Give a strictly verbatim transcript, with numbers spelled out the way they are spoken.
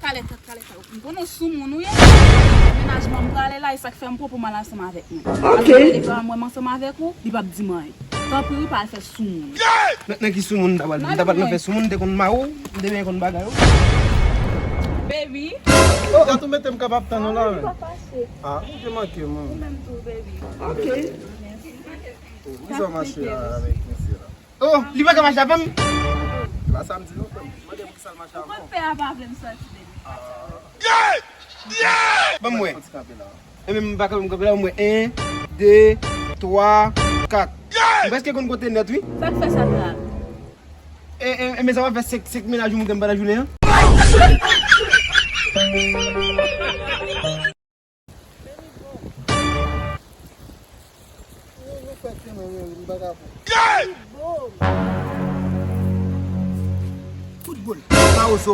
Talè tèt, talè tèt. M konnen w soumoun ou ye. Mennaj mwen m prale la, e sa k fè m pran pou m al ansanm avèk mwen. Ok. Apre lè pa mwen m ansanm avèk ou, li p ap di m anyen. Tanpri wi, pa al fè soumoun. Nan, nan ki soumoun m ta pral? M ta pral nan fè soumoun, m te konn mari w, m te byen konn bagay ou. Baby. Gad ou mete m k ap ap tann ou la, men. Ah, ou te manke m, wi. Ou menm tou, baby. Ok. Ou bizwen mache avèk mesye la. Oh, li pa ka mache avè m. La sa m di nou, frè m. Mande m kisa l mache avè w. Ou konn pè a pa vle m sòti depi. Ban m wè. Fò ti kanpe la. Ebyen, m pa kanpe, m kanpe la, m wè. En, de, twa, kat. M prèske konn kote nèt, wi. Sa k fè sa la? E, e, e, men sa w ap fè senk, senk mennaj ou moute m pandan jounen an? Foutbòl, Mawozo.